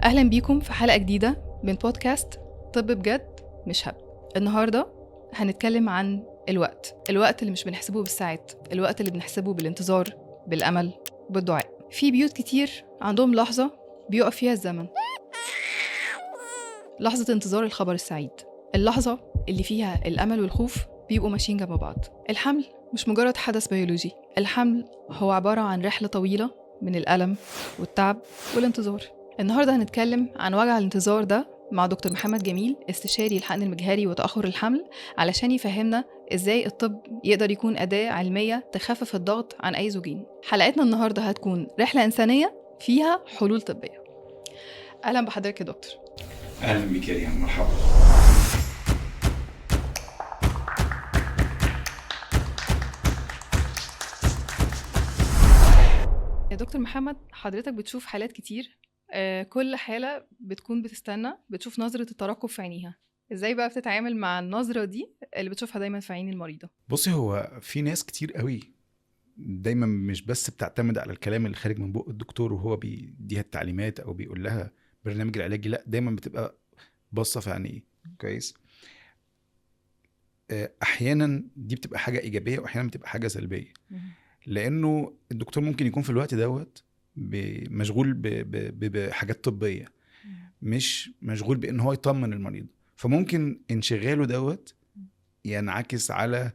أهلا بيكم في حلقة جديدة من بودكاست طب بجد مش هبل. النهاردة هنتكلم عن الوقت، الوقت اللي مش بنحسبه بالساعات، الوقت اللي بنحسبه بالانتظار، بالأمل، بالدعاء. في بيوت كتير عندهم لحظة بيقف فيها الزمن، لحظة انتظار الخبر السعيد، اللحظة اللي فيها الأمل والخوف بيبقوا ماشيين جنب بعض. الحمل مش مجرد حدث بيولوجي، الحمل هو عبارة عن رحلة طويلة من الألم والتعب والانتظار. النهاردة هنتكلم عن وجع الانتظار ده مع دكتور محمد جميل، استشاري الحقن المجهري وتأخر الحمل، علشان يفهمنا إزاي الطب يقدر يكون أداة علمية تخفف الضغط عن أي زوجين. حلقتنا النهاردة هتكون رحلة إنسانية فيها حلول طبية. أهلا بحضرتك يا دكتور. أهلا بك يا ريان، مرحبا. يا دكتور محمد، حضرتك بتشوف حالات كتير، كل حالة بتكون بتستنى، بتشوف نظرة الترقب في عينيها. ازاي بقى بتتعامل مع النظرة دي اللي بتشوفها دايما في عين المريضة؟ بصي، هو في ناس كتير قوي دايما مش بس بتعتمد على الكلام اللي خارج من بق الدكتور وهو بيديها التعليمات او بيقول لها برنامج العلاجي، لا دايما بتبقى باصة في عينيه. كويس. احيانا دي بتبقى حاجة ايجابية واحيانا بتبقى حاجة سلبية، لانه الدكتور ممكن يكون في الوقت دوت مشغول بحاجات طبية، مش مشغول بان هو يطمن المريض، فممكن انشغاله دوت ينعكس على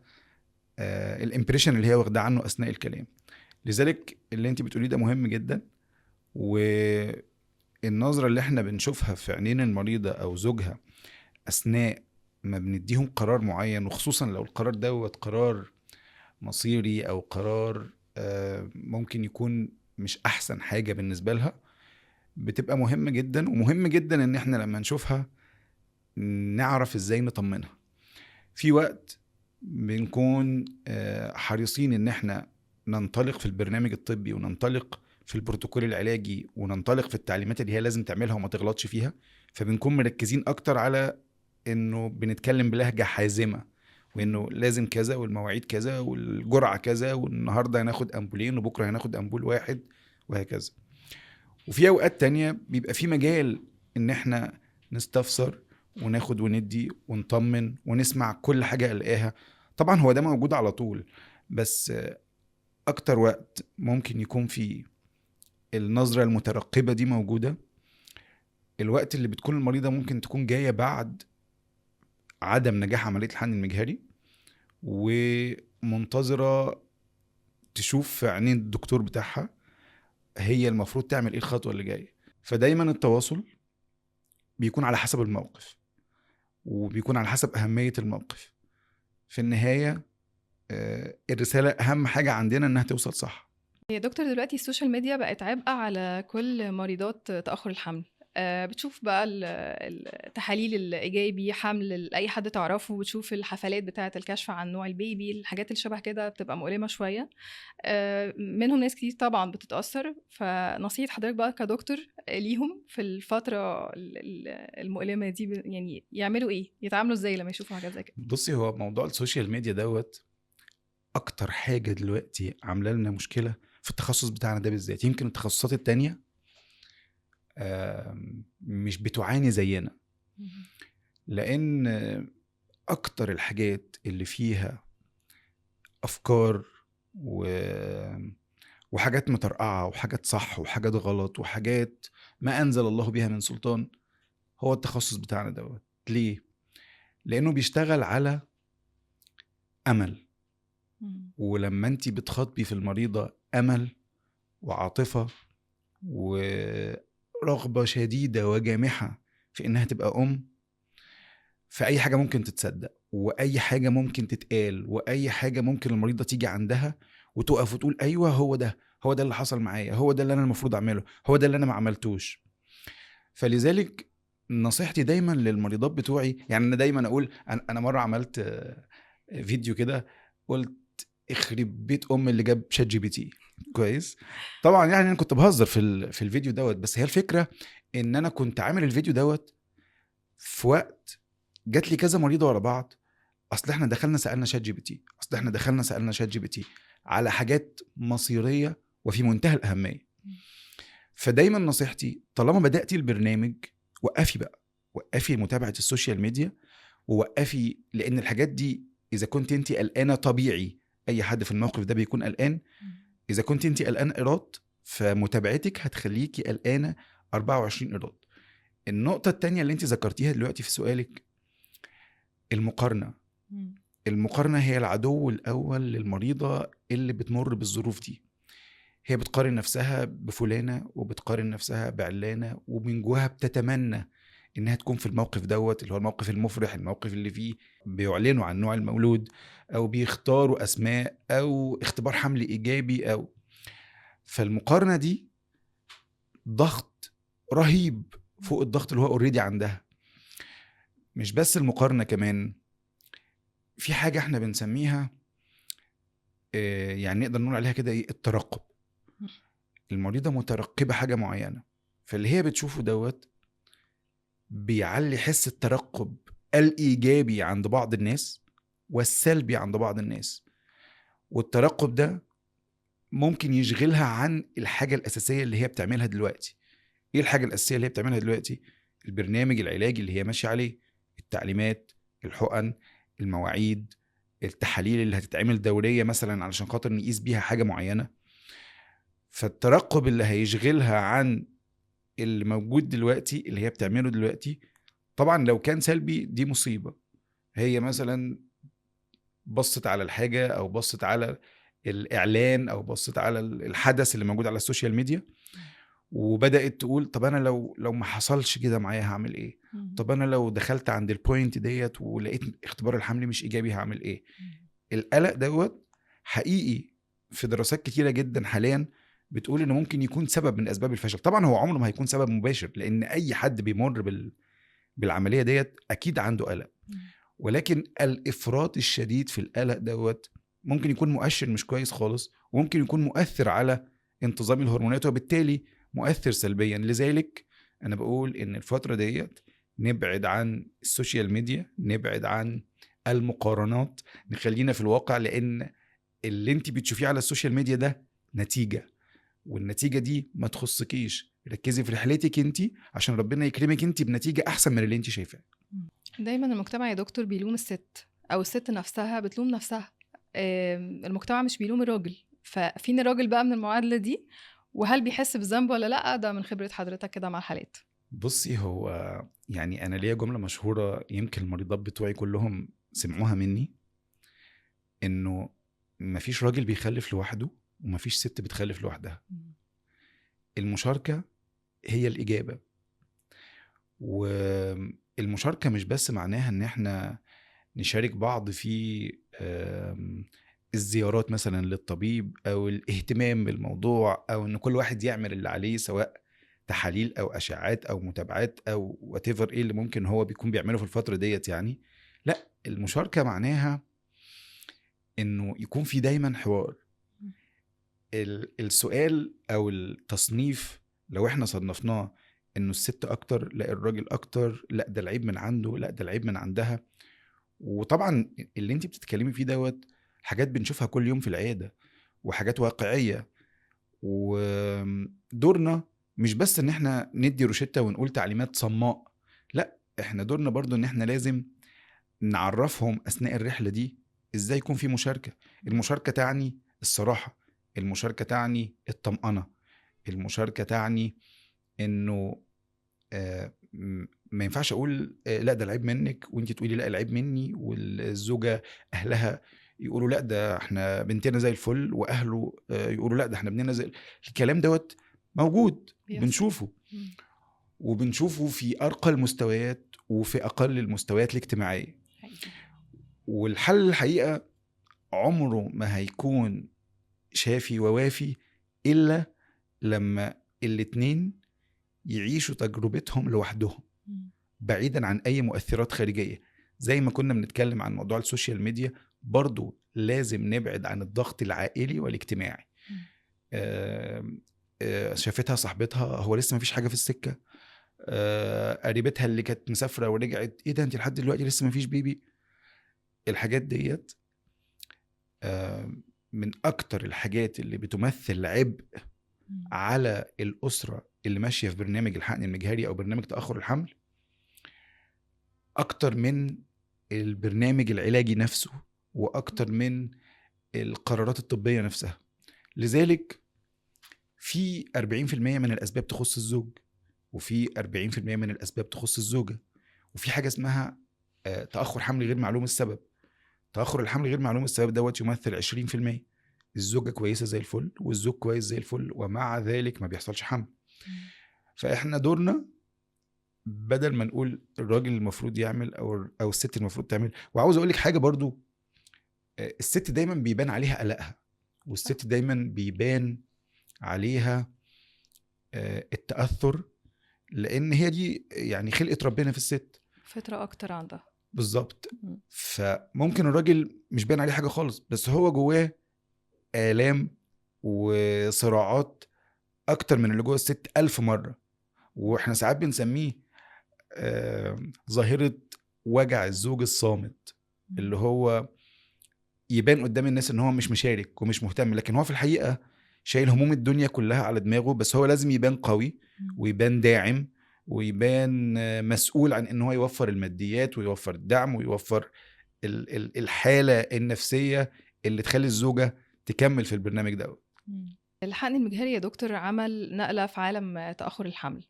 ال impression اللي هي واخده عنه اثناء الكلام. لذلك اللي انت بتقوليه ده مهم جدا، والنظرة اللي احنا بنشوفها في عينين المريضة او زوجها اثناء ما بنديهم قرار معين، وخصوصا لو القرار دوت قرار مصيري او قرار ممكن يكون مش احسن حاجة بالنسبة لها، بتبقى مهمة جدا. ومهم جدا ان احنا لما نشوفها نعرف ازاي نطمنها. في وقت بنكون حريصين ان احنا ننطلق في البرنامج الطبي وننطلق في البروتوكول العلاجي وننطلق في التعليمات اللي هي لازم تعملها وما تغلطش فيها، فبنكون مركزين اكتر على انه بنتكلم بلهجة حازمة، وانه لازم كذا والمواعيد كذا والجرعه كذا، والنهارده هناخد امبولين وبكره هناخد امبول واحد وهكذا. وفي اوقات تانية بيبقى في مجال ان احنا نستفسر وناخد وندي ونطمن ونسمع كل حاجة قلقاها. طبعا هو ده موجود على طول، بس اكتر وقت ممكن يكون في النظرة المترقبه دي موجودة الوقت اللي بتكون المريضة ممكن تكون جاية بعد عدم نجاح عملية الحقن المجهري ومنتظرة تشوف في عينين الدكتور بتاعها هي المفروض تعمل ايه الخطوة اللي جاية. فدايما التواصل بيكون على حسب الموقف وبيكون على حسب أهمية الموقف. في النهاية الرسالة أهم حاجة عندنا إنها توصل صح. يا دكتور، دلوقتي ال social media بقت عبء على كل مريضات تأخر الحمل. بتشوف بقى التحاليل الإيجابي، حمل أي حد تعرفه، بتشوف الحفلات بتاعة الكشف عن نوع ال baby، الحاجات اللي شبه كده بتبقى مؤلمة شوية. منهم ناس كتير طبعا بتتأثر. فنصيحة حضرتك بقى كدكتور ليهم في الفترة المؤلمة دي، يعني يعملوا إيه؟ يتعاملوا إزاي لما يشوفوا حاجات زي كده؟ بصي، هو موضوع ال social media دوت أكتر حاجة دلوقتي عاملة لنا مشكلة في التخصص بتاعنا ده بالذات. يمكن التخصصات التانية مش بتعاني زينا، لأن أكتر الحاجات اللي فيها أفكار وحاجات مترقعة وحاجات صح وحاجات غلط وحاجات ما أنزل الله بها من سلطان هو التخصص بتاعنا دوت. ليه؟ لأنه بيشتغل على أمل، ولما أنت بتخاطبي في المريضة أمل وعاطفة ورغبة شديدة وجامحة في إنها تبقى أم، فأي حاجة ممكن تتصدق وأي حاجة ممكن تتقال وأي حاجة ممكن المريضة تيجي عندها وتقف وتقول أيوة هو ده، هو ده اللي حصل معايا، هو ده اللي أنا المفروض أعمله، هو ده اللي أنا ما عملتوش. فلذلك نصيحتي دايما للمريضات بتوعي، يعني أنا دايما أقول، أنا مرة عملت فيديو كده قلت اخرب بيت ام اللي جاب ChatGPT. كويس. طبعا يعني انا كنت بهزر في الفيديو دوت، بس هي الفكرة ان انا كنت عامل الفيديو دوت في وقت جات لي كذا مريضه ورا بعض، اصل احنا دخلنا سالنا ChatGPT، اصل احنا دخلنا سالنا ChatGPT على حاجات مصيرية وفي منتهى الاهمية. فدايما نصيحتي طالما بدأتي البرنامج وقفي بقى، وقفي متابعة ال social media، ووقفي، لأن الحاجات دي إذا كنت أنت قلقانة طبيعي أي حد في الموقف ده بيكون قلقان، إذا كنت أنت قلقانة إيراد فمتابعتك هتخليكي قلقانة 24 إيراد. النقطة التانية اللي أنت ذكرتيها دلوقتي في سؤالك، المقارنة. المقارنة هي العدو الأول للمريضة اللي بتمر بالظروف دي. هي بتقارن نفسها بفلانة وبتقارن نفسها بعلانة، ومن جواها بتتمنى إنها تكون في الموقف دوت، اللي هو الموقف المفرح، الموقف اللي فيه بيعلنوا عن نوع المولود أو بيختاروا أسماء أو اختبار حمل إيجابي أو. فالمقارنة دي ضغط رهيب فوق الضغط اللي هو already عندها. مش بس المقارنة، كمان في حاجة احنا بنسميها يعني نقدر نقول عليها كده ايه، الترقب. المريضة مترقبة حاجة معينة، فاللي هي بتشوفه دوت بيعلي حس الترقب الإيجابي عند بعض الناس والسلبي عند بعض الناس، والترقب ده ممكن يشغلها عن الحاجة الأساسية اللي هي بتعملها دلوقتي. إيه الحاجة الأساسية اللي هي بتعملها دلوقتي؟ البرنامج العلاجي اللي هي ماشية عليه، التعليمات، الحقن، المواعيد، التحاليل اللي هتتعمل دورية مثلا علشان خاطر نقيس بيها حاجة معينة. فالترقب اللي هيشغلها عن اللي موجود دلوقتي اللي هي بتعمله دلوقتي، طبعا لو كان سلبي دي مصيبة. هي مثلا بصت على الحاجة أو بصت على الإعلان أو بصت على الحدث اللي موجود على ال social media وبدأت تقول طب أنا لو ما حصلش كده معايا هعمل إيه؟ طب أنا لو دخلت عند ال point ديت ولقيت اختبار الحمل مش إيجابي هعمل إيه؟ القلق دوت حقيقي في دراسات كتيرة جدا حاليا بتقول إنه ممكن يكون سبب من أسباب الفشل. طبعا هو عمره ما هيكون سبب مباشر، لأن أي حد بيمر بالعملية ديت أكيد عنده قلق، ولكن الإفراط الشديد في القلق دوت ممكن يكون مؤشر مش كويس خالص، وممكن يكون مؤثر على انتظام الهرمونات وبالتالي مؤثر سلبيا. لذلك أنا بقول إن الفترة ديت نبعد عن ال social media، نبعد عن المقارنات، نخلينا في الواقع، لأن اللي انت بتشوفيه على ال social media ده نتيجة، والنتيجة دي ما تخصكيش. ركزي في رحلتك انت عشان ربنا يكرمك انت بنتيجة أحسن من اللي انت شايفاه. دايما المجتمع يا دكتور بيلوم الست، أو الست نفسها بتلوم نفسها. المجتمع مش بيلوم الراجل، ففين الراجل بقى من المعادلة دي؟ وهل بيحس بالذنب ولا لأ؟ ده من خبرة حضرتك كده مع الحالات. بصي، هو يعني أنا ليا جملة مشهورة يمكن المريضات بتوعي كلهم سمعوها مني، إنه مفيش راجل بيخلف لوحده ومفيش ست بتخلف لوحدها. المشاركة هي الإجابة. والمشاركة مش بس معناها إن إحنا نشارك بعض في الزيارات مثلا للطبيب أو الاهتمام بالموضوع، أو إن كل واحد يعمل اللي عليه سواء تحاليل أو أشعات أو متابعات أو whatever إيه اللي ممكن هو بيكون بيعمله في الفترة ديت. يعني لا، المشاركة معناها إنه يكون في دايما حوار. السؤال أو التصنيف لو إحنا صنفناه إنه الست أكتر، لا الراجل أكتر، لا ده العيب من عنده، لا ده العيب من عندها. وطبعا اللي انت بتتكلمي فيه دوت حاجات بنشوفها كل يوم في العيادة وحاجات واقعية. ودورنا مش بس ان احنا ندي روشتة ونقول تعليمات صماء، لا، احنا دورنا برضو ان احنا لازم نعرفهم اثناء الرحلة دي ازاي يكون في مشاركة. المشاركة تعني الصراحة، المشاركة تعني الطمأنة، المشاركة تعني انه ما ينفعش اقول لا ده العيب منك وانت تقولي لا العيب مني، والزوجة اهلها يقولوا لا ده احنا بنتنا زي الفل، واهله يقولوا لا ده احنا بنتنا زي الكلام دوت موجود، بنشوفه وبنشوفه في ارقى المستويات وفي اقل المستويات الاجتماعية. والحل الحقيقة عمره ما هيكون شافي ووافي الا لما الاتنين يعيشوا تجربتهم لوحدهم بعيدا عن اي مؤثرات خارجية. زي ما كنا بنتكلم عن موضوع ال social media، برضو لازم نبعد عن الضغط العائلي والاجتماعي. شافتها صاحبتها هو لسه ما فيش حاجة في السكة، قريبتها اللي كانت مسافرة ورجعت، ايه ده انت لحد دلوقتي لسه ما فيش بيبي. الحاجات ديت من اكتر الحاجات اللي بتمثل عبء على الأسرة اللي ماشية في برنامج الحقن المجهري او برنامج تاخر الحمل اكتر من البرنامج العلاجي نفسه واكتر من القرارات الطبية نفسها. لذلك في 40% من الاسباب تخص الزوج، وفي 40% من الاسباب تخص الزوجة، وفي حاجة اسمها تاخر حمل غير معلوم السبب. تاخر الحمل غير معلوم السبب دوت يمثل 20%. الزوجة كويسة زي الفل والزوج كويس زي الفل، ومع ذلك ما بيحصلش حمل. فاحنا دورنا بدل ما نقول الراجل المفروض يعمل او الست المفروض تعمل. وعاوز اقول لك حاجة برضو، الست دايما بيبان عليها قلقها، والست دايما بيبان عليها التاثر، لان هي دي يعني خلقه ربنا في الست، فترة اكتر عندها بالظبط. فممكن الراجل مش باين عليه حاجة خالص، بس هو جواه آلام وصراعات اكتر من اللي جوه الست 1000 مرة. واحنا ساعات بنسميه ظاهره وجع الزوج الصامت، اللي هو يبان قدام الناس ان هو مش مشارك ومش مهتم، لكن هو في الحقيقة شايل هموم الدنيا كلها على دماغه، بس هو لازم يبان قوي ويبان داعم ويبان مسؤول عن ان هو يوفر الماديات ويوفر الدعم ويوفر الحالة النفسية اللي تخلي الزوجة تكمل في البرنامج ده. الحقن المجهري يا دكتور عمل نقلة في عالم تأخر الحمل،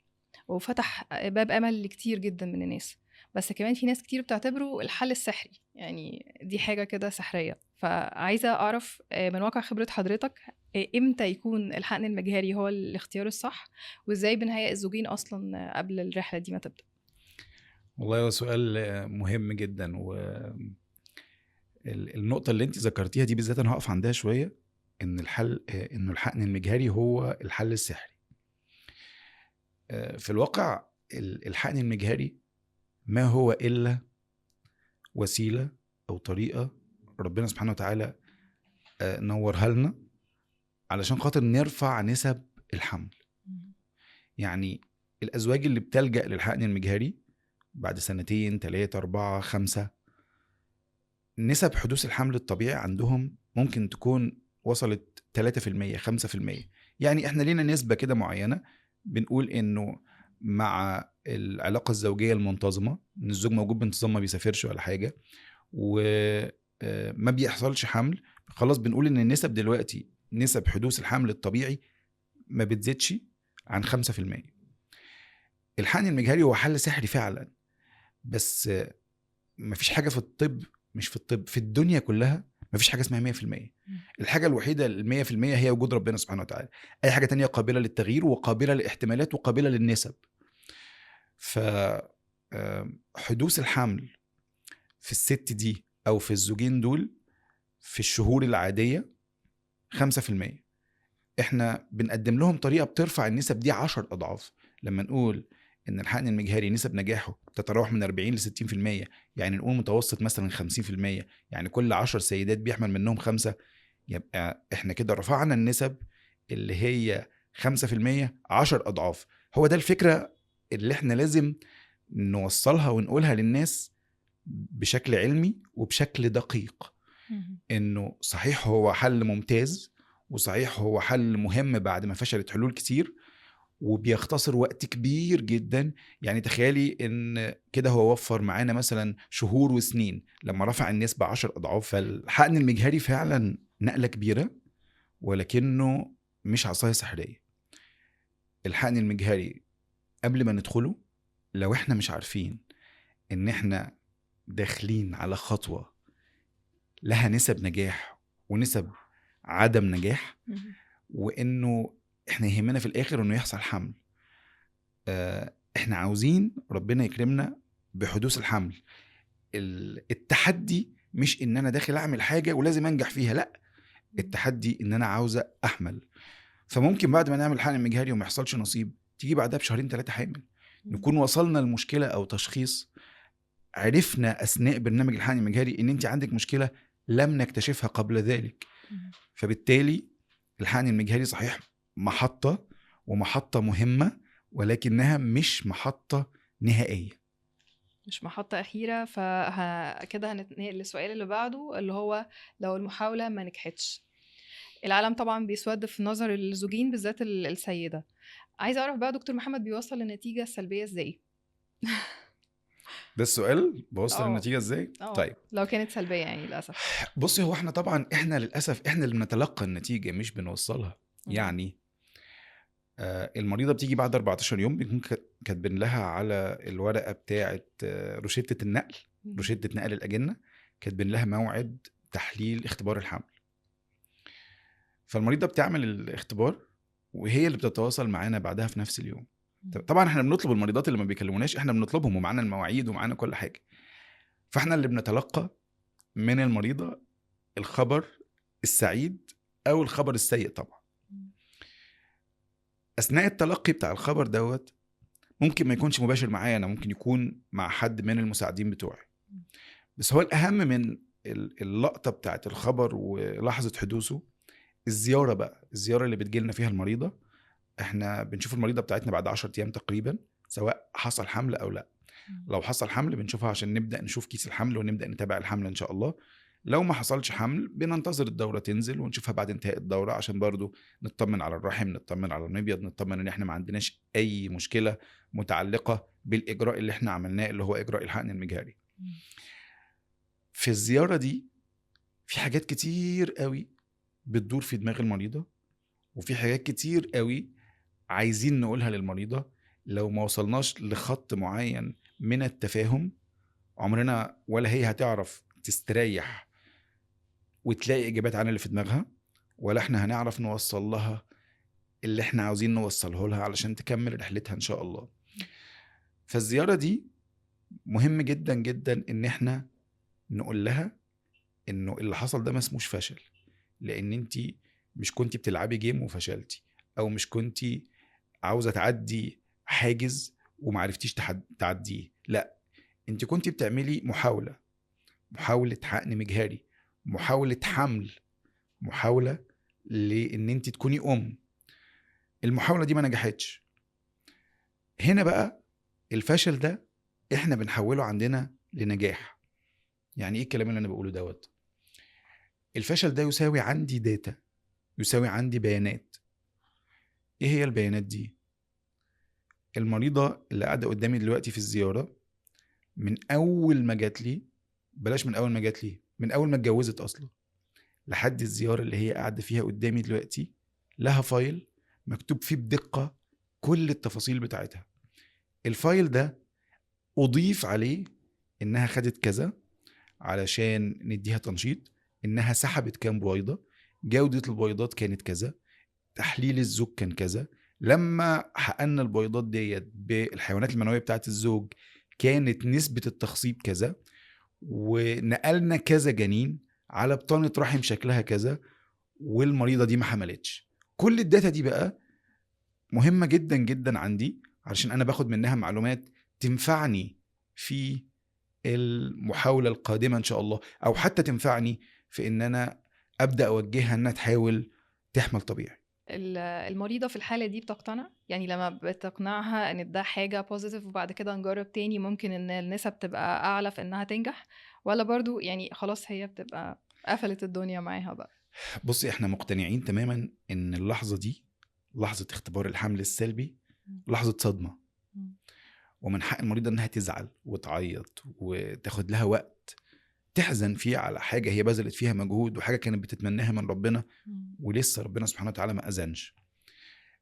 وفتح باب أمل لكتير جدا من الناس، بس كمان في ناس كتير بتعتبره الحل السحري، يعني دي حاجة كده سحرية. فعايزة أعرف من واقع خبرة حضرتك، إمتى يكون الحقن المجهري هو الاختيار الصح، وإزاي بنهيئ الزوجين أصلا قبل الرحلة دي ما تبدأ؟ والله هو سؤال مهم جدا، والنقطة اللي انت ذكرتيها دي بالذات أنا هقف عندها شوية، إن الحل، إنه الحقن المجهري هو الحل السحري. في الواقع الحقن المجهري ما هو إلا وسيلة أو طريقة ربنا سبحانه وتعالى نورها لنا علشان خاطر نرفع نسب الحمل. يعني الأزواج اللي بتلجأ للحقن المجهري بعد 2 3 4 5، نسب حدوث الحمل الطبيعي عندهم ممكن تكون وصلت 3% 5%. يعني احنا لينا نسبة كده معينة بنقول انه مع العلاقة الزوجية المنتظمة، ان الزوج موجود بانتظام ما بيسافرش ولا حاجة وما بيحصلش حمل، خلاص بنقول ان النسب دلوقتي نسب حدوث الحمل الطبيعي ما بتزيدش عن 5%. الحقن المجهري هو حل سحري فعلا، بس ما فيش حاجة في الطب، مش في الطب، في الدنيا كلها ما فيش حاجة اسمها 100%. الحاجة الوحيدة 100% هي وجود ربنا سبحانه وتعالى. أي حاجة تانية قابلة للتغيير وقابلة للاحتمالات وقابلة للنسب. فحدوث الحمل في الست دي أو في الزوجين دول في الشهور العادية 5%. احنا بنقدم لهم طريقة بترفع النسب دي 10 أضعاف. لما نقول إن الحقن المجهري نسب نجاحه تتراوح من 40 ل 60%، يعني نقول متوسط مثلا 50%، يعني كل 10 سيدات بيحمل منهم 5، يبقى احنا كده رفعنا النسب اللي هي 5% 10 أضعاف. هو ده الفكرة اللي احنا لازم نوصلها ونقولها للناس بشكل علمي وبشكل دقيق، انه صحيح هو حل ممتاز، وصحيح هو حل مهم بعد ما فشلت حلول كتير، وبيختصر وقت كبير جدا. يعني تخيلي ان كده هو وفر معانا مثلا شهور وسنين لما رفع النسبة 10 أضعاف. فالحقن المجهري فعلا نقلة كبيرة، ولكنه مش عصاية سحرية. الحقن المجهري قبل ما ندخله، لو احنا مش عارفين ان احنا داخلين على خطوة لها نسب نجاح ونسب عدم نجاح، وانه احنا يهمنا في الاخر انه يحصل حمل، احنا عاوزين ربنا يكرمنا بحدوث الحمل. التحدي مش ان انا داخل اعمل حاجة ولازم انجح فيها، لا، التحدي ان انا عاوزة احمل. فممكن بعد ما نعمل حقن مجهري وما يحصلش نصيب، تيجي بعدها بشهرين 3 حامل، نكون وصلنا لمشكلة او تشخيص، عرفنا اثناء برنامج الحقن المجهري ان انت عندك مشكلة لم نكتشفها قبل ذلك. فبالتالي الحقن المجهري صحيح محطة، ومحطة مهمة، ولكنها مش محطة نهائية، مش محطة أخيرة. فكده هنتنقل للسؤال اللي بعده، اللي هو لو المحاولة ما نجحتش. العالم طبعا بيسود في نظر الزوجين بالذات السيدة. عايزه اعرف بقى دكتور محمد بيوصل للنتيجة السلبية ازاي؟ ده السؤال، بوصل النتيجة ازاي؟ طيب لو كانت سلبية يعني للاسف. بصي، هو احنا طبعا احنا للاسف احنا اللي بنتلقى النتيجة مش بنوصلها. يعني المريضة بتيجي بعد 14 يوم، بيكون كاتبين لها على الورقة بتاعه روشته النقل، روشته نقل الاجنة، كاتبين لها موعد تحليل اختبار الحمل. فالمريضه بتعمل الاختبار وهي اللي بتتواصل معانا بعدها في نفس اليوم. طبعا احنا بنطلب المريضات اللي ما بيكلموناش، احنا بنطلبهم ومعانا المواعيد ومعانا كل حاجة. فاحنا اللي بنتلقى من المريضة الخبر السعيد او الخبر السيء. طبعا اثناء التلقي بتاع الخبر دوت ممكن ما يكونش مباشر معايا انا، ممكن يكون مع حد من المساعدين بتوعي. بس هو الاهم من اللقطة بتاعت الخبر ولحظة حدوثه الزيارة بقى، الزيارة اللي بتجيلنا فيها المريضة. احنا بنشوف المريضة بتاعتنا بعد 10 ايام تقريبا، سواء حصل حمل او لا. لو حصل حمل بنشوفها عشان نبدا نشوف كيس الحمل ونبدا نتابع الحمل ان شاء الله. لو ما حصلش حمل بننتظر الدورة تنزل ونشوفها بعد انتهاء الدورة، عشان برضو نطمن على الرحم، نطمن على المبيض، نطمن ان احنا ما عندناش اي مشكلة متعلقه بالاجراء اللي احنا عملناه اللي هو اجراء الحقن المجهري. في الزيارة دي في حاجات كتير قوي بتدور في دماغ المريضة، وفي حاجات كتير قوي عايزين نقولها للمريضة. لو ما وصلناش لخط معين من التفاهم عمرنا ولا هي هتعرف تستريح وتلاقي إجابات عن اللي في دماغها، ولا احنا هنعرف نوصل لها اللي احنا عاوزين نوصله لها علشان تكمل رحلتها إن شاء الله. فالزيارة دي مهم جدا جدا إن احنا نقول لها إنه اللي حصل ده ما اسموش فشل، لأن انتي مش كنتي بتلعبي جيم وفشلتي، أو مش كنتي عاوزة تعدي حاجز ومعرفتيش تعديه. لا، انت كنتي بتعملي محاولة، محاولة حقن مجهري، محاولة حمل، محاولة لان انت تكوني ام. المحاولة دي ما نجحتش. هنا بقى الفشل ده احنا بنحوله عندنا لنجاح. يعني ايه الكلام اللي انا بقوله دوت؟ الفشل ده يساوي عندي data، يساوي عندي بيانات. ايه هي البيانات دي؟ المريضة اللي قاعدة قدامي دلوقتي في الزيارة من أول ما جات لي، بلاش من أول ما جات لي، من أول ما اتجوزت أصلا لحد الزيارة اللي هي قاعدة فيها قدامي دلوقتي، لها file مكتوب فيه بدقة كل التفاصيل بتاعتها. ال file ده أضيف عليه إنها خدت كذا علشان نديها تنشيط، إنها سحبت كام بويضة، جودة البويضات كانت كذا، تحليل الزوج كان كذا، لما حقنا البيضات ديت بالحيوانات المنوية بتاعت الزوج كانت نسبة التخصيب كذا، ونقلنا كذا جنين على بطانة رحم شكلها كذا، والمريضة دي ما حملتش. كل ال data دي بقى مهمة جدا جدا عندي علشان أنا باخد منها معلومات تنفعني في المحاولة القادمة إن شاء الله، أو حتى تنفعني في إن أنا أبدأ أوجهها إنها تحاول تحمل طبيعي. المريضة في الحالة دي بتقتنع؟ يعني لما بتقنعها ان ده حاجة positive وبعد كده نجرب تاني، ممكن ان النسب تبقى اعلى في انها تنجح، ولا برضو يعني خلاص هي بتبقى قفلت الدنيا معاها بقى؟ بصي، احنا مقتنعين تماما ان اللحظة دي، لحظة اختبار الحمل السلبي، لحظة صدمة، ومن حق المريضة انها تزعل وتعيط وتاخد لها وقت تحزن فيه على حاجة هي بذلت فيها مجهود وحاجة كانت بتتمناها من ربنا ولسه ربنا سبحانه وتعالى ما أذنش.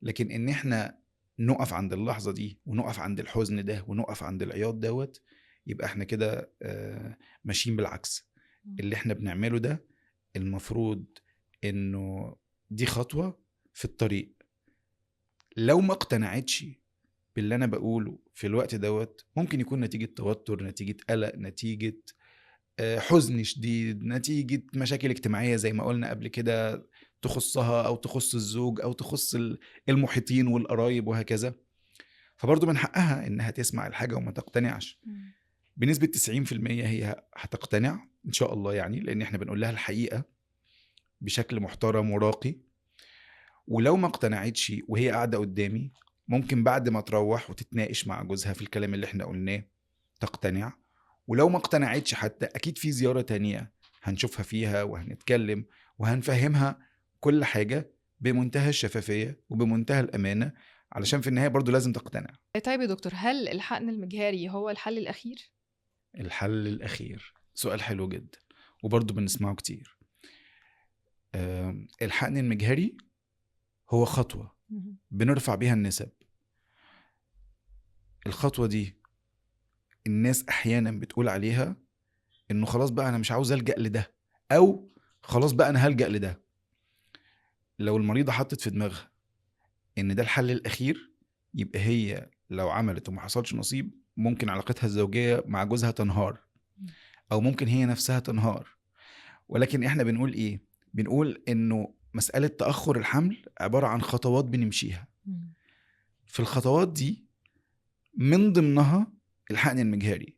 لكن إن إحنا نقف عند اللحظة دي ونقف عند الحزن ده ونقف عند العياط دوت، يبقى إحنا كده ماشيين بالعكس. اللي إحنا بنعمله ده المفروض إنه دي خطوة في الطريق. لو ما اقتنعتش باللي أنا بقوله في الوقت دوت، ممكن يكون نتيجة توتر، نتيجة قلق، نتيجة حزن شديد، نتيجة مشاكل اجتماعية زي ما قلنا قبل كده تخصها أو تخص الزوج أو تخص المحيطين والقرايب وهكذا. فبرضو من حقها إنها تسمع الحاجة وما تقتنعش. بنسبة 90% هي هتقتنع إن شاء الله، يعني لأن إحنا بنقول لها الحقيقة بشكل محترم وراقي. ولو ما اقتنعتش وهي قاعدة قدامي، ممكن بعد ما تروح وتتناقش مع جوزها في الكلام اللي إحنا قلناه تقتنع. ولو ما اقتنعتش حتى، أكيد في زيارة تانية هنشوفها فيها وهنتكلم وهنفهمها كل حاجة بمنتهى الشفافية وبمنتهى الأمانة، علشان في النهاية برضو لازم تقتنع. طيب يا دكتور، هل الحقن المجهري هو الحل الاخير؟ الحل الاخير سؤال حلو جدا وبرضو بنسمعه كتير. الحقن المجهري هو خطوة بنرفع بيها النسب. الخطوة دي الناس احيانا بتقول عليها انه خلاص بقى انا مش عاوز ألجأ لده، او خلاص بقى انا هلجأ لده. لو المريضة حطت في دماغها ان ده الحل الاخير، يبقى هي لو عملت وما حصلش نصيب ممكن علاقتها الزوجية مع جوزها تنهار، او ممكن هي نفسها تنهار. ولكن احنا بنقول ايه؟ بنقول انه مسألة تأخر الحمل عبارة عن خطوات بنمشيها. في الخطوات دي من ضمنها الحقن المجهري.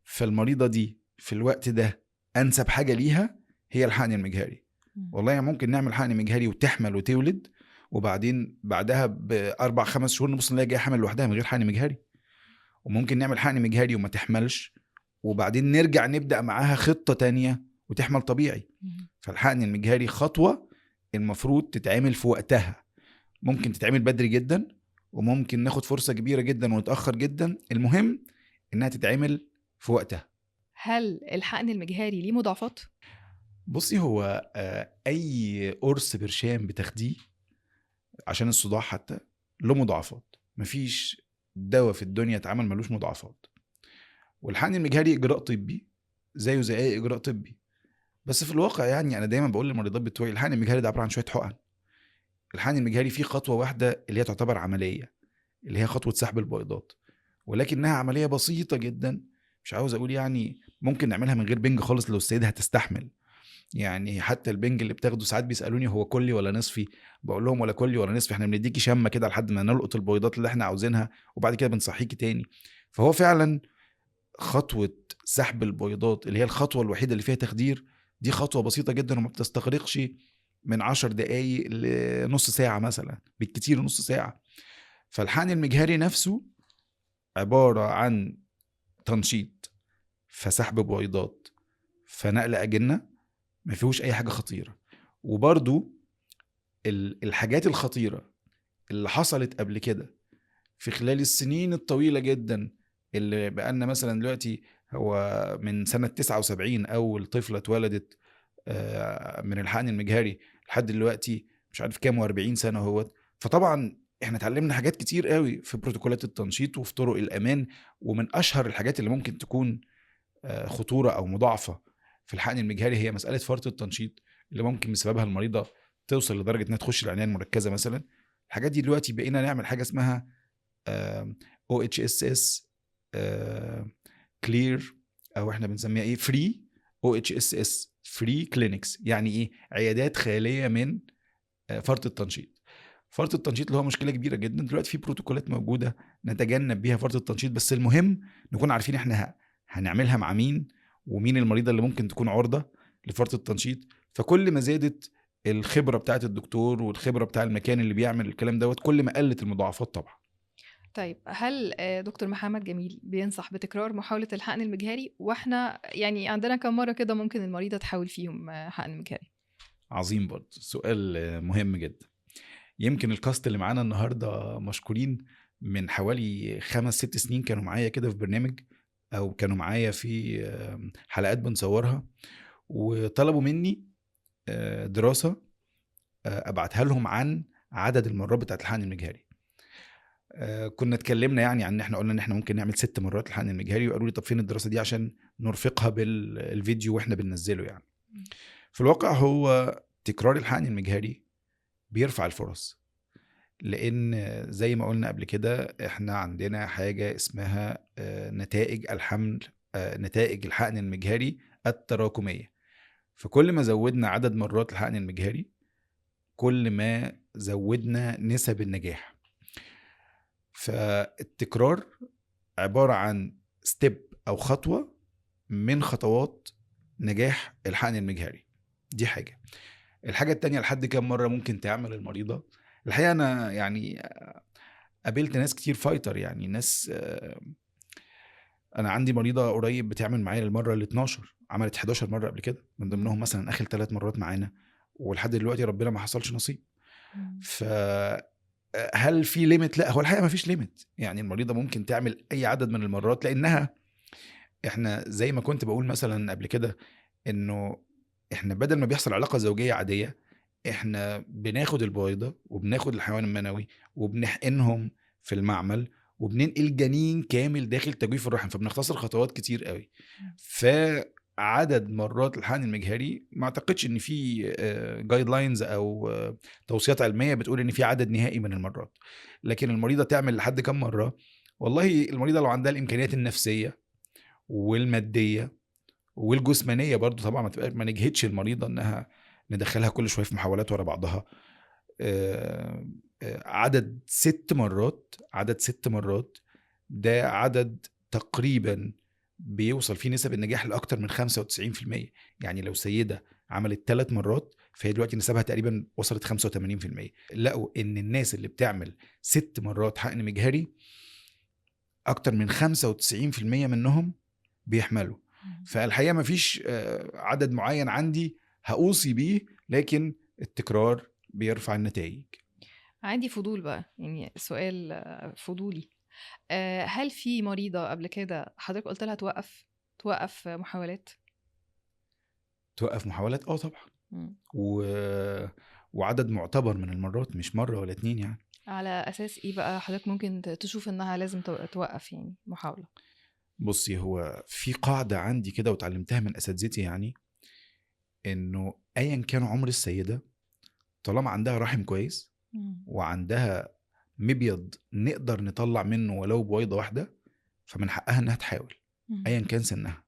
فالمريضة دي في الوقت ده أنسب حاجة ليها هي الحقن المجهري. والله يعني ممكن نعمل حقن مجهري وتحمل وتولد، وبعدين بعدها ب4-5 شهور نبص نلاقي جاية حامل لوحدها من غير حقن مجهري. وممكن نعمل حقن مجهري وما تحملش، وبعدين نرجع نبدأ معاها خطة تانية وتحمل طبيعي. فالحقن المجهري خطوة المفروض تتعمل في وقتها، ممكن تتعمل بدري جدا، وممكن ناخد فرصة كبيرة جدا ونتأخر جدا، المهم إنها تتعمل في وقتها. هل الحقن المجهري ليه مضاعفات؟ بصي، هو أي قرص برشام بتاخديه عشان الصداع حتى له مضاعفات، مفيش دواء في الدنيا اتعمل ملوش مضاعفات. والحقن المجهري إجراء طبي زيه زي أي إجراء طبي، بس في الواقع يعني أنا دايما بقول للمريضات بتوعي الحقن المجهري ده عبارة عن شوية حقن. الحقن المجهري فيه خطوة واحدة اللي هي تعتبر عملية، اللي هي خطوة سحب البيضات، ولكنها عملية بسيطة جدا، مش عاوز أقول يعني ممكن نعملها من غير بنج خالص لو السيدة هتستحمل. يعني حتى البنج اللي بتاخده ساعات بيسألوني هو كلي ولا نصفي، بقول لهم ولا كلي ولا نصفي، احنا بنديكي شمة كده لحد ما نلقط البيضات اللي احنا عاوزينها وبعد كده بنصحيكي تاني. فهو فعلا خطوة سحب البيضات اللي هي الخطوة الوحيدة اللي فيها تخدير دي خطوة بسيطة جدا وما بتستغرقش من 10 دقايق لنص ساعة مثلا، بالكتير نص ساعة. فالحقن المجهري نفسه عبارة عن تنشيط، فسحب بويضات، فنقل أجنة، ما فيهوش أي حاجة خطيرة. وبرضو الحاجات الخطيرة اللي حصلت قبل كده في خلال السنين الطويلة جدا اللي بقالنا مثلا دلوقتي، هو من سنة 79 أول طفلة اتولدت من الحقن المجهري لحد دلوقتي مش عارف كام و40 سنة هو. فطبعا احنا اتعلمنا حاجات كتير قوي في بروتوكولات التنشيط وفي طرق الأمان، ومن أشهر الحاجات اللي ممكن تكون خطورة أو مضاعفة في الحقن المجهري هي مسألة فرط التنشيط اللي ممكن بسببها المريضة توصل لدرجة انها تخش العناية المركزة مثلا. الحاجات دي دلوقتي بقينا نعمل حاجة اسمها OHSS clear، او احنا بنسميها ايه، free OHSS free clinics. يعني ايه؟ عيادات خالية من فرط التنشيط. فرط التنشيط اللي هو مشكلة كبيرة جدا دلوقتي، في بروتوكولات موجودة نتجنب بيها فرط التنشيط، بس المهم نكون عارفين احنا هنعملها مع مين ومين المريضة اللي ممكن تكون عرضه لفرط التنشيط. فكل ما زادت الخبرة بتاعه الدكتور والخبرة بتاع المكان اللي بيعمل الكلام دوت، كل ما قلت المضاعفات طبعا. طيب هل دكتور محمد جميل بينصح بتكرار محاولة الحقن المجهري؟ واحنا يعني عندنا كم مرة كده ممكن المريضة تحاول فيهم حقن مجهري؟ عظيم، برضه سؤال مهم جدا. يمكن الكاست اللي معانا النهاردة مشكورين، من حوالي 5-6 سنين كانوا معايا كده في برنامج، أو كانوا معايا في حلقات بنصورها، وطلبوا مني دراسة أبعتها لهم عن عدد المرات بتاعت الحقن المجهري. كنا اتكلمنا يعني عن ان احنا قلنا ان احنا ممكن نعمل 6 مرات الحقن المجهري، وقالوا لي طب فين الدراسة دي عشان نرفقها بالفيديو واحنا بننزله. يعني في الواقع هو تكرار الحقن المجهري بيرفع الفرص، لان زي ما قلنا قبل كده احنا عندنا حاجة اسمها نتائج الحمل، نتائج الحقن المجهري التراكمية. فكل ما زودنا عدد مرات الحقن المجهري كل ما زودنا نسب النجاح. فالتكرار عبارة عن ستيب أو خطوة من خطوات نجاح الحقن المجهري. دي حاجة. الحاجة التانية، لحد كم مرة ممكن تعمل المريضة؟ الحقيقة أنا يعني قابلت ناس كتير fighter، يعني ناس، أنا عندي مريضة قريب بتعمل معايا للمرة ال 12، عملت 11 مرة قبل كده، من ضمنهم مثلا آخر 3 مرات معانا، ولحد دلوقتي ربنا ما حصلش نصيب. هل في limit؟ لا، هو الحقيقة ما فيش limit، يعني المريضة ممكن تعمل اي عدد من المرات، لانها احنا زي ما كنت بقول مثلا قبل كده انه احنا بدل ما بيحصل علاقة زوجيه عادية، احنا بناخد البويضة وبناخد الحيوان المنوي وبنحقنهم في المعمل وبننقل جنين كامل داخل تجويف الرحم، فبنختصر خطوات كتير قوي. فعدد مرات الحقن المجهري ما اعتقدش ان في guidelines او توصيات علمية بتقول ان في عدد نهائي من المرات، لكن المريضة تعمل لحد كم مرة؟ والله المريضة لو عندها الامكانيات النفسية والمادية والجسمانيه برضو، طبعا ما نجهدش المريضة انها ندخلها كل شوية في محاولات ورا بعضها. عدد 6 مرات، عدد 6 مرات ده عدد تقريبا بيوصل فيه نسب النجاح لاكثر من 95%. يعني لو سيده عملت 3 مرات فهي دلوقتي نسبها تقريبا وصلت 85%. لقوا ان الناس اللي بتعمل 6 مرات حقن مجهري اكتر من 95% منهم بيحملوا. فالحقيقة مفيش عدد معين عندي هأوصي بيه، لكن التكرار بيرفع النتائج. عندي فضول بقى، يعني سؤال فضولي، هل في مريضة قبل كده حضرتك قلت لها توقف محاولات؟ توقف محاولات؟ طبعا. وعدد معتبر من المرات، مش مرة ولا 2 يعني. على أساس إيه بقى حضرتك ممكن تشوف إنها لازم توقف يعني محاولة؟ بصي، هو في قاعدة عندي كده وتعلمتها من أساتذتي، يعني إنه أيا كان عمر السيدة طالما عندها رحم كويس وعندها مبيض نقدر نطلع منه ولو بويضة واحدة، فمن حقها إنها تحاول أيا كان سنها.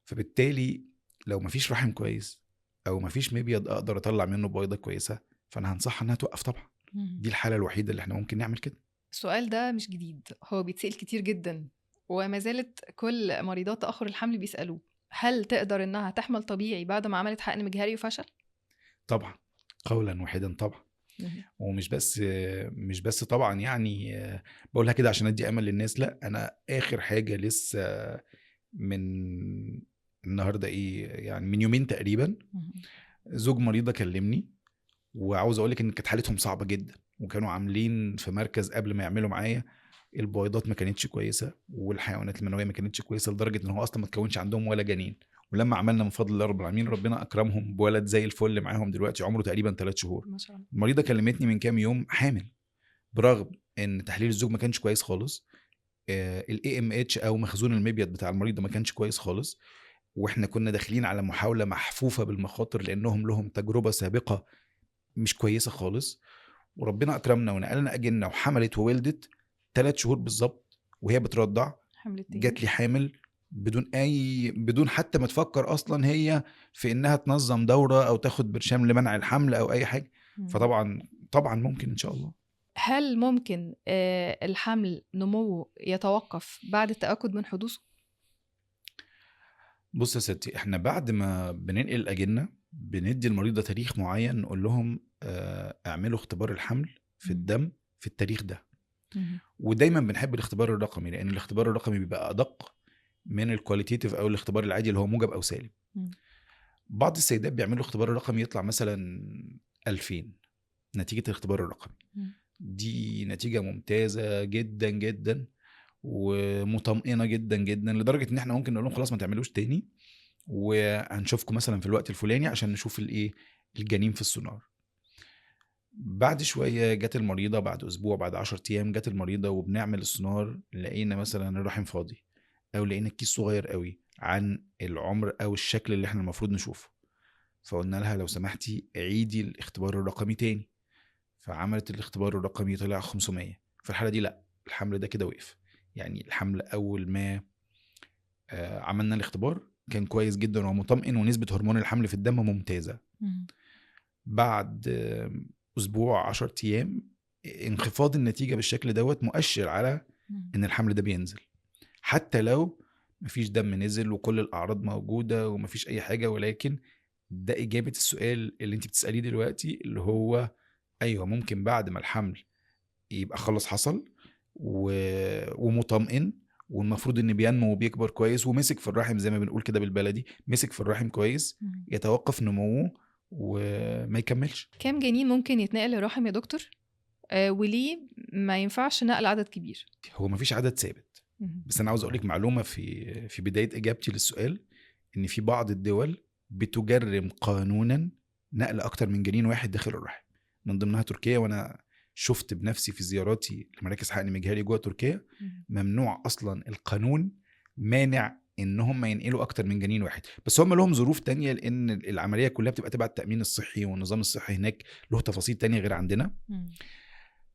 فبالتالي لو مفيش رحم كويس أو مفيش مبيض أقدر أطلع منه بويضة كويسة، فأنا هنصحها إنها توقف طبعا. دي الحالة الوحيدة اللي احنا ممكن نعمل كده. السؤال ده مش جديد، هو بيتسأل كتير جدا، وما زالت كل مريضات تأخر الحمل بيسألوه، هل تقدر إنها تحمل طبيعي بعد ما عملت حقن مجهري وفشل؟ طبعا، قولا واحدا طبعا. ومش بس مش بس طبعا، يعني بقولها كده عشان ادي امل للناس، لا، انا اخر حاجة لسه من النهارده ايه يعني من يومين تقريبا، زوج مريضه كلمني، وعاوز اقول لك ان كانت حالتهم صعبة جدا، وكانوا عاملين في مركز قبل ما يعملوا معايا البويضات ما كانتش كويسة والحيوانات المنوية ما كانتش كويسة، لدرجة ان هو اصلا ما تكونش عندهم ولا جنين. ولما عملنا من فضل الله رب العالمين ربنا اكرمهم بولد زي الفل معاهم دلوقتي، عمره تقريبا 3 شهور. ما شاء الله. المريضة كلمتني من كام يوم حامل، برغم ان تحليل الزوج ما كانش كويس خالص، ال AMH او مخزون المبيض بتاع المريضة ما كانش كويس خالص، واحنا كنا داخلين على محاولة محفوفة بالمخاطر لانهم لهم تجربه سابقه مش كويسة خالص. وربنا اكرمنا ونقلنا اجنه وحملت وولدت 3 شهور بالظبط وهي بترضع، جات لي حامل بدون حتى ما تفكر اصلا هي في انها تنظم دوره او تاخد برشام لمنع الحمل او اي حاجة. فطبعا طبعا ممكن ان شاء الله. هل ممكن الحمل نموه يتوقف بعد التاكد من حدوثه؟ بص يا ستي، احنا بعد ما بننقل الاجنة بندي المريضة تاريخ معين، نقول لهم اعملوا اختبار الحمل في الدم في التاريخ ده. ودايما بنحب الاختبار الرقمي، لان الاختبار الرقمي بيبقى ادق من ال qualitative او الاختبار العادي اللي هو موجب او سالب. بعض السيدات بيعملوا اختبار الرقمي يطلع مثلا 2000 نتيجة الاختبار الرقمي. دي نتيجة ممتازة جدا جدا ومطمئنة جدا جدا، لدرجة ان احنا ممكن نقول لهم خلاص ما تعملوش تاني، وهنشوفكم مثلا في الوقت الفلاني عشان نشوف الايه الجنين في السونار. بعد شوية جت المريضة، بعد اسبوع، بعد 10 ايام جت المريضة وبنعمل السونار، لقينا مثلا الرحم فاضي، او لقينا الكيس صغير قوي عن العمر او الشكل اللي احنا المفروض نشوفه. فقلنا لها لو سمحتي عيدي الاختبار الرقمي تاني. فعملت الاختبار الرقمي طلع 500. في الحالة دي لا، الحمل ده كده وقف. يعني الحمل اول ما عملنا الاختبار كان كويس جدا ومطمئن، ونسبه هرمون الحمل في الدم ممتازة. بعد اسبوع 10 ايام انخفاض النتيجة بالشكل دوت مؤشر على ان الحمل ده بينزل، حتى لو مفيش دم نزل وكل الاعراض موجودة ومفيش اي حاجة. ولكن ده اجابه السؤال اللي انت بتساليه دلوقتي، اللي هو ايوه ممكن بعد ما الحمل يبقى خلص حصل ومطمئن، والمفروض ان بينمو وبيكبر كويس ومسك في الرحم زي ما بنقول كده بالبلدي، مسك في الرحم كويس، يتوقف نموه وما يكملش. كام جنين ممكن يتنقل للرحم يا دكتور وليه ما ينفعش نقل عدد كبير؟ هو ما فيش عدد ثابت، بس انا عاوز اقول لك معلومة في بداية اجابتي للسؤال، ان في بعض الدول بتجرم قانونا نقل اكتر من جنين واحد داخل الرحم، من ضمنها تركيا. وانا شفت بنفسي في زياراتي لمراكز حقن مجهري جوه تركيا، ممنوع اصلا، القانون مانع ان هم ينقلوا اكتر من جنين واحد. بس هم لهم ظروف تانية، لان العملية كلها بتبقى تبع التامين الصحي، والنظام الصحي هناك له تفاصيل تانية غير عندنا.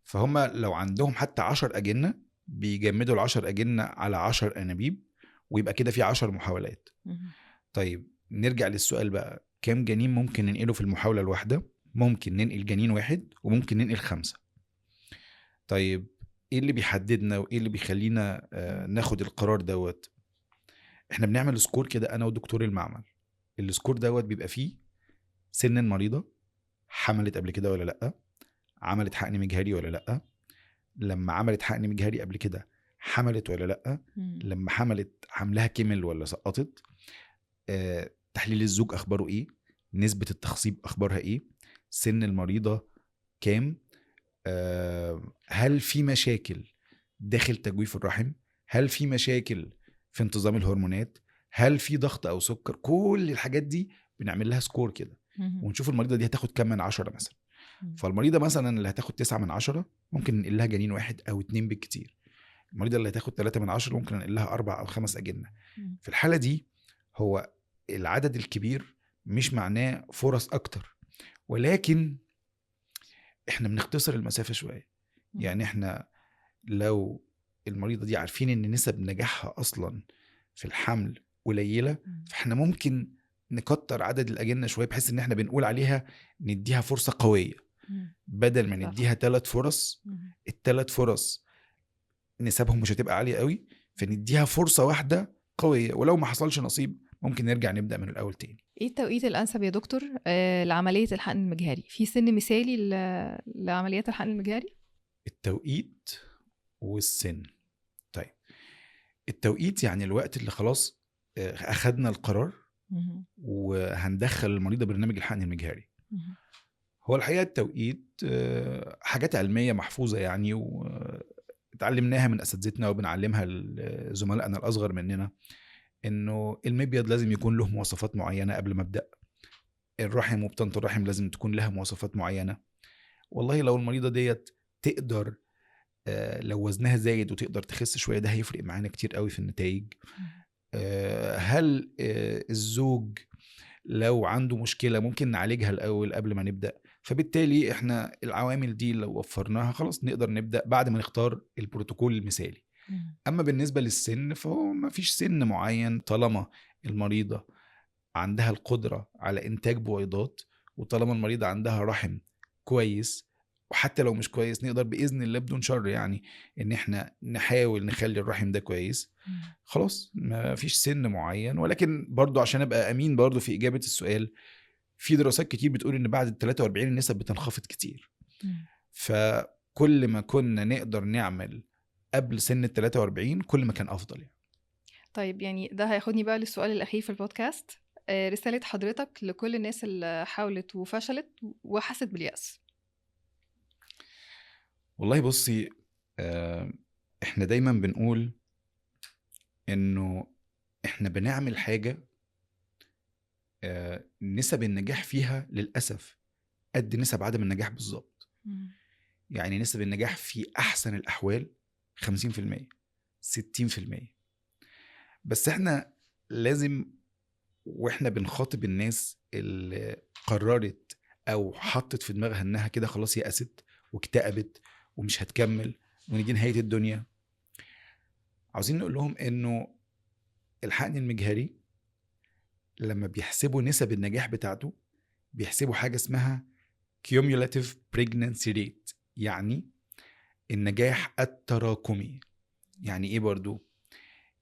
فهم لو عندهم حتى 10 اجنه بيجمدوا ال10 اجنه على 10 انابيب، ويبقى كده في 10 محاولات. طيب نرجع للسؤال بقى، كام جنين ممكن ننقله في المحاولة الواحدة؟ ممكن ننقل جنين واحد، وممكن ننقل 5. طيب ايه اللي بيحددنا وايه اللي بيخلينا ناخد القرار دوت؟ احنا بنعمل score كده انا ودكتور المعمل. ال score دوت بيبقى فيه سن المريضة، حملت قبل كده ولا لا، عملت حقن مجهري ولا لا، لما عملت حقن مجهري قبل كده حملت ولا لا، لما حملت حملها كمل ولا سقطت، تحليل الزوج اخباره ايه، نسبة التخصيب اخبارها ايه، سن المريضة كام، هل في مشاكل داخل تجويف الرحم، هل في مشاكل في انتظام الهرمونات، هل في ضغط او سكر. كل الحاجات دي بنعمل لها score كده، ونشوف المريضة دي هتاخد كام من 10 مثلا. فالمريضه مثلا اللي هتاخد 9 من 10 ممكن ننقل لها جنين واحد او 2 بالكتير. المريضة اللي هتاخد 3 من 10 ممكن ننقل لها 4 او 5 اجنه. في الحالة دي هو العدد الكبير مش معناه فرص اكتر، ولكن احنا بنختصر المسافة شوية. يعني احنا لو المريضة دي عارفين ان نسب نجاحها اصلا في الحمل قليله، فاحنا ممكن نكتر عدد الاجنة شوية، بحيث ان احنا بنقول عليها نديها فرصة قوية، بدل ما نديها 3 فرص، ال3 فرص نسبهم مش هتبقى عالية قوي، فنديها فرصة واحدة قوية، ولو ما حصلش نصيب ممكن نرجع نبدا من الاول تاني. ايه التوقيت الانسب يا دكتور لعملية الحقن المجهري؟ في سن مثالي لعمليات الحقن المجهري؟ التوقيت والسن. طيب التوقيت يعني الوقت اللي خلاص اخدنا القرار وهندخل المريضة برنامج الحقن المجهري. هو الحقيقة التوقيت حاجات علمية محفوظة يعني، وتعلمناها من اساتذتنا وبنعلمها لزملائنا الاصغر مننا، انه المبيض لازم يكون له مواصفات معينة قبل ما ابدا، الرحم وبطانه الرحم لازم تكون لها مواصفات معينة. والله لو المريضة ديت تقدر، لو وزنها زايد وتقدر تخس شوية، ده هيفرق معانا كتير قوي في النتائج. هل الزوج لو عنده مشكلة ممكن نعالجها الاول قبل ما نبدا؟ فبالتالي احنا العوامل دي لو وفرناها خلاص نقدر نبدا بعد ما نختار البروتوكول المثالي. اما بالنسبة للسن فهو ما فيش سن معين، طالما المريضة عندها القدرة على انتاج بويضات، وطالما المريضة عندها رحم كويس، وحتى لو مش كويس نقدر باذن الله بدون شر يعني ان احنا نحاول نخلي الرحم ده كويس. خلاص ما فيش سن معين. ولكن برضو عشان ابقى امين برضو في اجابه السؤال، في دراسات كتير بتقول ان بعد ال 43 النسب بتنخفض كتير. فكل ما كنا نقدر نعمل قبل سن ال 43 كل ما كان افضل يعني. طيب يعني ده هياخدني بقى للسؤال الاخير في البودكاست، رسالة حضرتك لكل الناس اللي حاولت وفشلت وحست باليأس. والله بصي، احنا دايما بنقول انه احنا بنعمل حاجة نسب النجاح فيها للأسف قد نسب عدم النجاح بالظبط. يعني نسب النجاح في احسن الاحوال 50%، 60%. بس احنا لازم واحنا بنخاطب الناس اللي قررت او حطت في دماغها انها كده خلاص يأست واكتئبت ومش هتكمل وان دي نهاية الدنيا، عاوزين نقول لهم انه الحقن المجهري لما بيحسبوا نسب النجاح بتاعته بيحسبوا حاجة اسمها cumulative pregnancy rate، يعني النجاح التراكمي. يعني ايه برضو؟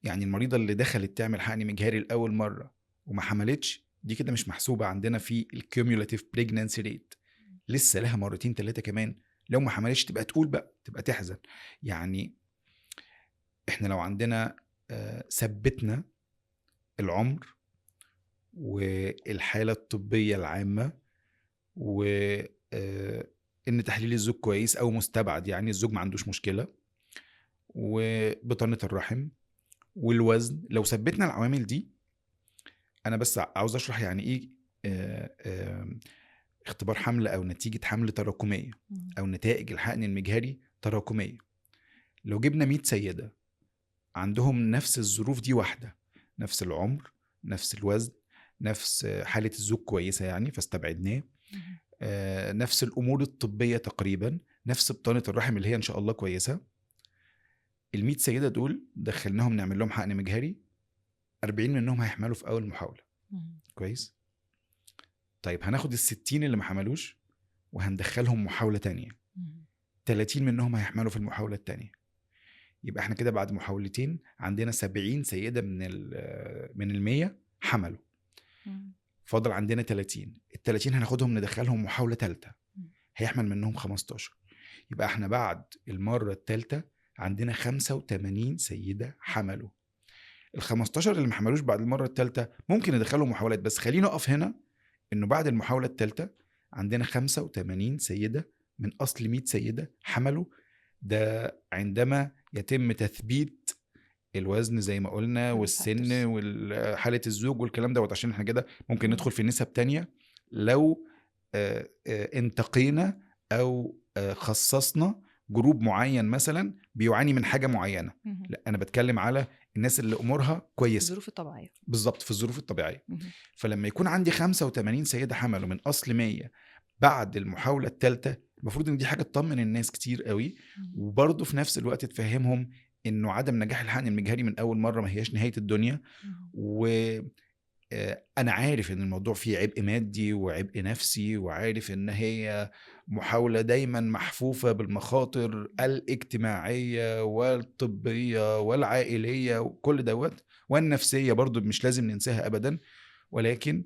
يعني المريضة اللي دخلت تعمل حقن مجهري لأول مرة وما حملتش دي كده مش محسوبة عندنا في ال cumulative pregnancy rate، لسه لها مرتين 3 كمان، لو ما حملتش تبقى تقول بقى، تبقى تحزن. يعني احنا لو عندنا ثبتنا العمر والحالة الطبية العامة والنسب ان تحليل الزوج كويس او مستبعد، يعني الزوج ما عندوش مشكلة، وبطانه الرحم والوزن. لو ثبتنا العوامل دي، انا بس عاوز اشرح يعني ايه اختبار حمل او نتيجة حمل تراكمية او نتائج الحقن المجهري تراكمية. لو جبنا 100 سيده عندهم نفس الظروف دي، واحدة، نفس العمر، نفس الوزن، نفس حاله الزوج كويسة يعني فاستبعدناه، نفس الامور الطبية تقريبا، نفس بطانه الرحم اللي هي ان شاء الله كويسة، ال100 سيده دول دخلناهم نعمل لهم حقن مجهري، 40 منهم هيحملوا في اول محاولة. كويس. طيب هناخد ال60 اللي ما حملوش وهندخلهم محاولة تانية، 30 منهم هيحملوا في المحاولة التانية. يبقى احنا كده بعد محاولتين عندنا 70 سيده من ال100 حملوا. فاضل عندنا 30، ال30 هناخدهم ندخلهم محاولة ثالثة، هيحمل منهم 15. يبقى احنا بعد المرة الثالثة عندنا 85 سيده حملوا. ال15 اللي ما حملوش بعد المرة الثالثة ممكن ندخلهم محاولات، بس خلينا نقف هنا انه بعد المحاولة الثالثة عندنا 85 سيده من اصل 100 سيده حملوا. ده عندما يتم تثبيت الوزن زي ما قلنا، والسن وحالة الزوج والكلام دوت، عشان احنا كده ممكن ندخل في نسب تانية لو انتقينا او خصصنا group معين مثلا بيعاني من حاجة معينة. لا، انا بتكلم على الناس اللي امورها كويسة، الظروف الطبيعية. بالظبط، في الظروف الطبيعية. فلما يكون عندي 85 سيدة حملوا من اصل 100 بعد المحاولة الثالثة، المفروض ان دي حاجة تطمن الناس كتير قوي، وبرضه في نفس الوقت تفهمهم انه عدم نجاح الحقن المجهري من اول مرة ما هياش نهاية الدنيا. وانا عارف ان الموضوع فيه عبء مادي وعبء نفسي، وعارف ان هي محاولة دايما محفوفة بالمخاطر الاجتماعية والطبية والعائليه وكل دوت، والنفسية برضو مش لازم ننساها ابدا، ولكن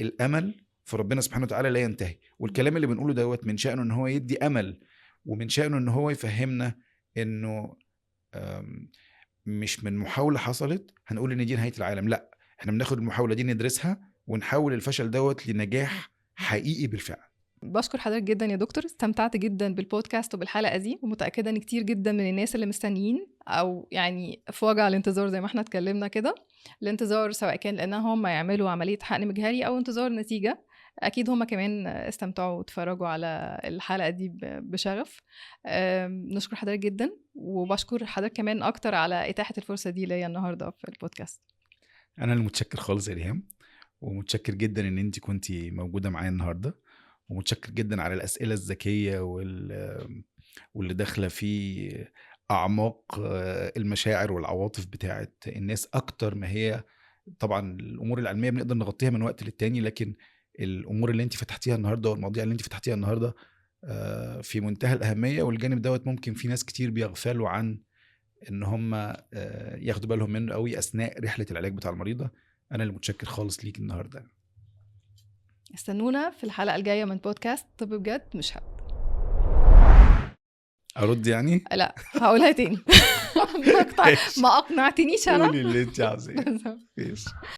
الامل في ربنا سبحانه وتعالى لا ينتهي. والكلام اللي بنقوله دوت من شأنه ان هو يدي امل، ومن شأنه ان هو يفهمنا انه مش من محاولة حصلت هنقول ان دي نهاية العالم. لا، احنا بناخد المحاولة دي ندرسها ونحول الفشل دوت لنجاح حقيقي بالفعل. بشكر حضرتك جدا يا دكتور، استمتعت جدا بالبودكاست وبالحلقة دي، ومتأكدة ان كتير جدا من الناس اللي مستنيين او يعني في وجع الانتظار زي ما احنا اتكلمنا كده، الانتظار سواء كان لانهم يعملوا عملية حقن مجهري او انتظار نتيجة، اكيد هما كمان استمتعوا واتفرجوا على الحلقة دي بشغف. نشكر حضرتك جدا، وبشكر حضرتك كمان اكتر على اتاحة الفرصة دي ليا النهاردة في البودكاست. انا اللي متشكر خالص يا ريهام، ومتشكر جدا ان انت كنتي موجودة معايا النهاردة، ومتشكر جدا على الأسئلة الذكية واللي داخلة في أعماق المشاعر والعواطف بتاعت الناس أكتر ما هي. طبعا الأمور العلمية بنقدر نغطيها من وقت للتاني، لكن الأمور اللي انت فتحتيها النهاردة والمواضيع اللي انت فتحتيها النهاردة في منتهى الأهمية، والجانب دوت ممكن في ناس كتير بيغفلوا عن إن هم ياخدوا بالهم منه قوي أثناء رحلة العلاج بتاع المريضة. أنا اللي متشكر خالص ليك النهاردة. استنونا في الحلقة الجاية من بودكاست طب بجد مش هبد. أرد يعني؟ لا، هقولها تاني. ما أقنعتنيش أنا. قولي اللي أنت عاوزاه.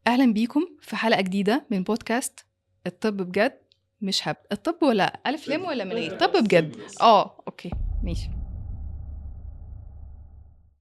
أهلا بيكم في حلقة جديدة من بودكاست الطب بجد مش هبد. الطب ولا ألف لام ولا من إيه؟ طب بجد. okay ماشي.